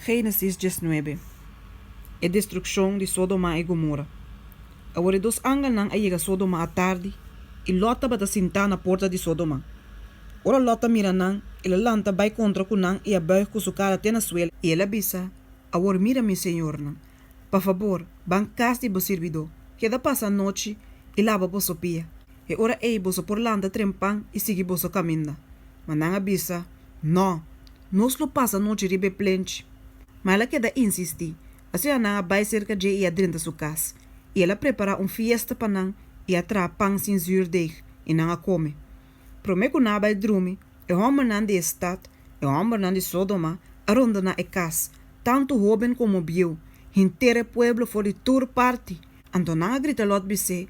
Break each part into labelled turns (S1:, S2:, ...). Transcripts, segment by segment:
S1: Génesis 19. E destrukshon di Sodoma i Gomora. Awor e dos angelnan a yega Sodoma atardi, i Lòt tabata sintá na porta di Sodoma. Ora Lòt a mira nan, el a lanta bai kontra ku nan i a bùig ku su kara te na suela. I el a bisa, Awor mira, mi señornan, pa fabor, ban kas di bo sirbidó, keda pasa anochi i laba boso pia. E ora ei boso por lanta trempan i sigui boso kaminda. Ma nan a bisa, Nò, nos lo pasa anochi riba e plenchi. Ma el a keda insistí. Asina nan a bai serka dje i a drenta su kas. I el a prepará un fiesta pa nan i a traha pan sin zürdeg, i nan a kome. Promé ku nan a bai drumi, e hòmbernan di e stat, e hòmbernan di Sódoma, a rondoná e kas, tantu hóben komo bieu, henter e pueblo for di tur parti. Anto nan a grita Lòt bis'é,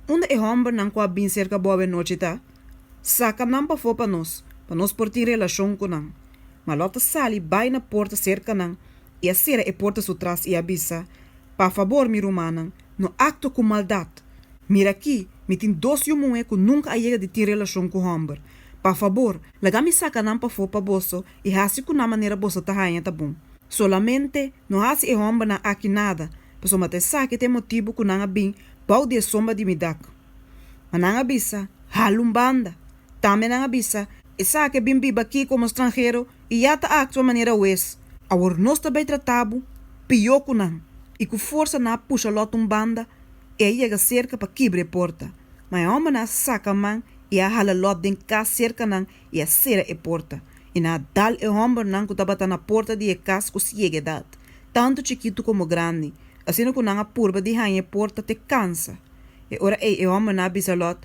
S1: Unda e hòmbernan ku a bin serka bo awenochi ta? Saka nan pafó pa nos, pa nos por tin relashon ku nan. Ma Lòt a sali bai na porta serka nan i a sera e porta su tras i a bisa, Pa fabor, mi rumannan, no aktua ku maldat. Mira aki, mi tin dos yu muhé ku nunka a yega di tin relashon ku hòmber. Pa fabor, laga mi saka nan pafó pa boso i hasi ku nan manera boso ta haña ta bon. Solamente, no hasi e hòmbernan aki nada, pasobra ta esaki ta e motibu ku nan a bin bou di e sombra di mi dak. Ma nan a bisa, Hala un banda! Tambe nan a bisa, Esaki a bin biba aki komo stranhero i ya ta aktua manera hues. Awor nos ta bai trata bo pió ku nan. I ku forsa nan a pusha Lòt un banda i a yega serka pa kibra e porta. Ma e hòmbernan a saka man i a hala Lòt den kas serka nan i a sera e porta. I nan a dal e hòmbernan ku tabata na porta di e kas ku siegedat, tantu chikitu komo grandi, asina ku nan a purba di haña e porta te kansa. E ora ei e hòmbernan a bisa Lòt,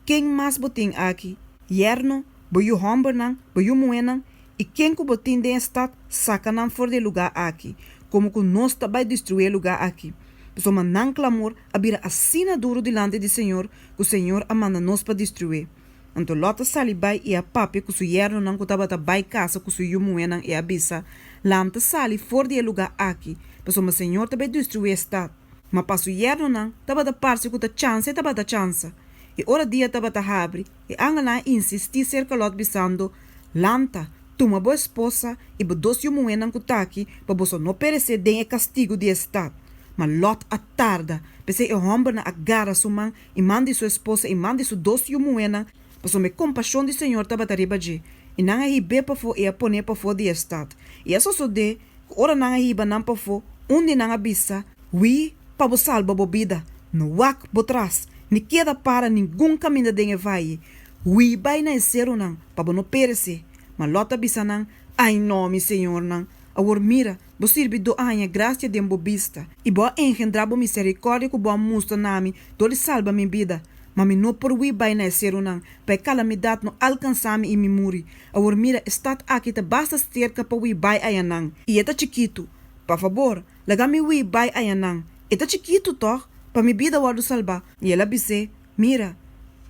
S1: Ken mas bo tin aki? Yerno, bo yu hòmbernan, bo yu muhénan i ken ku bo tin den e stat, saka nan for di e lugá aki, komo ku nos ta bai destruí e lugá aki. Pasobra nan klamor a bira asina duru dilanti di señor ku señor a manda nos pa destruí. Anto Lòt a sali bai i a papia ku su yernonan ku tabata bai kasa ku su yu muhénan i a bisa, Lanta sali for di e lugá aki, pasobra señor ta bai destruí e stat. Ma pa su yernonan tabata parse ku ta chansa e tabata chansa. I ora dia tabata habri, e angelnan a insistí serka Lòt bisando, Lanta, tuma bo esposa i bo dos yu muhénan ku ta aki pa boso no peresé den e kastigu di e stat. Ma Lòt a tarda, p'esei e hòmbernan a gara su man i man di su esposa i man di su dos yu muhénan, pasobra e kompashon di señor tabata riba dje, i nan a hib'é pafó i a pon'é pafó di e stat. I a sosodé ku ora nan a hiba nan pafó, un di nan a bisa, Hui pa bo salba bo bida, no wak bo tras, ni keda para ningun kaminda den e vaye. Hui bai na e serunan, pa bo no peresé. Ma Lòt a bisa nan, Ai nò, mi señornan! Awor mira, bo sirbidó a haña grasia den bo bista, i bo a engendrá bo miserikòrdia ku bo a mustra na mi dor di salba mi bida. Ma mi no por hui bai na e serunan, pa e kalamidat no alkansá mi i mi muri. Awor mira, e stat aki ta basta sterka pa hui bai ayanan, i e ta chikitu. Pa fabor, laga mi hui bai ayanan. E ta chikitu tòg, pa mi bida wòrdu salbá. I el a bis'é, Mira,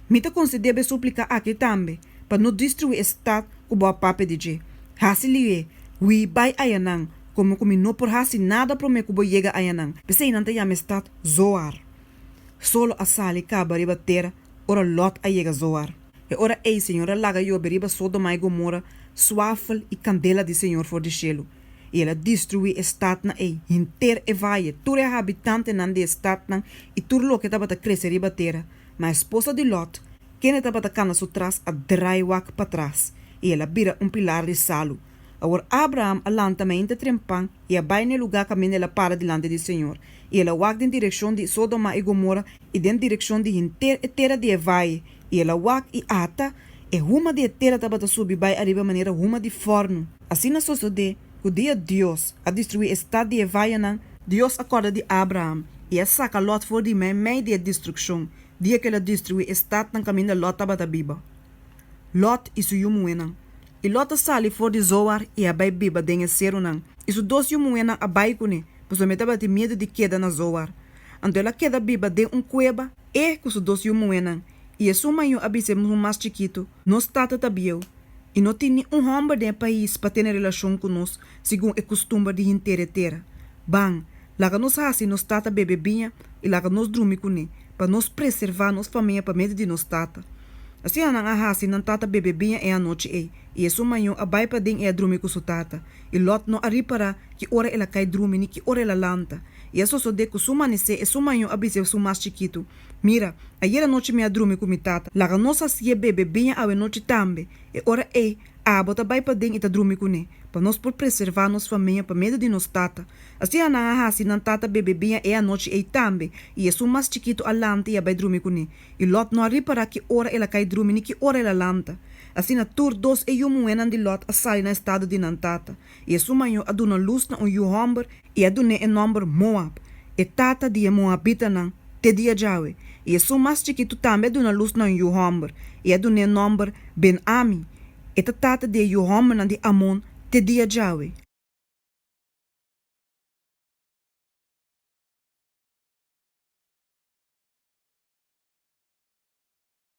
S1: mi ta konsedé bo e súplika aki tambe, pa no destruí e stat ku bo a papia di dje. Hasi lié, hui bai ayanan, komo ku mi no por hasi nada promé ku bo yega ayanan. P'esei nan ta yama e stat Zoar. Solo a sali kaba riba tera ora Lòt a yega Zoar. E ora ei Señor a laga yobe riba Sodoma i Gomora swafel i kandela di Señor for di shelu, i el a destruí e statnan ei, henter e vaye, tur e habitantenan di e statnan i tur loke tabata krese riba tera. Ma esposa di Lòt, kende tabata kana su tras, a drai wak patras, i el a bira un pilar di salu. Awor Abraham a lanta mainta trempan i a bai na e lugá kaminda el a para dilanti di señor, i el a wak den direkshon di Sodoma i Gomora i den direkshon di henter e tera di e vaye, i el a wak i ata, e huma di e tera tabata subi bai ariba manera huma di fòrnu. Asina sosodé ku dia Dios a destruí e stat di e vayenan, Dios a kòrda di Abraham i a saka Lòt for di meimei di e destrukshon, dia ku el a destruí e statnan kaminda Lòt tabata biba. Lòt i su yu muhénan. I Lòt a sali for di Zoar i a bai biba den e serunan, i su dos yu muhénan a bai kuné, pasobra e tabatin miedu di keda na Zoar. Anto el a keda biba den un kueba, e ku su dos yu muhénan. I esun mayó a bisa e muhé mas chikitu, Nos tata ta bieu, i no tin ni un hòmber den e pais pa tene relashon ku nos segun e kustumber di henter e tera. Ban, laga nos hasi nos tata bebe biña i laga nos drumi kuné, pa nos preservá nos famia pa medio di nos tata. Asina nan a hasi nan tata bebe biña e anochi ei, i esun mayó a bai paden i a drumi ku su tata. I Lòt no a ripará ki ora el a kai drumi ni ki ora el a lanta. I a sosodé ku su manisé esun mayó a bisa esun mas chikitu, Mira, ayera nochi mi a drumi ku mi tata. Laga nos hasié bebe biña awe nochi tambe. E ora ei, abo ta bai paden i ta drumi kuné, pa nos por preservá nos famia pa medio di nos tata. Asina nan a hasi nan tata bebe biña e anochi ei tambe, i esun mas chikitu a lanta i a bai drumi kuné. I Lòt no a ripará ki ora el a kai drumi ni ki ora el a lanta. Asina tur dos e yu muhénan di Lòt a sali na estado di nan tata. I esun mayó a duna lus na un yu hòmber i a dun'é e nòmber Moab, e tata di e moabitanan te dia djawe. I esun mas chikitu tambe a duna lus na un yu hòmber i a dun'é nòmber Ben-Ami, e ta tata di e yu hòmbernan di Amon te dia djawe.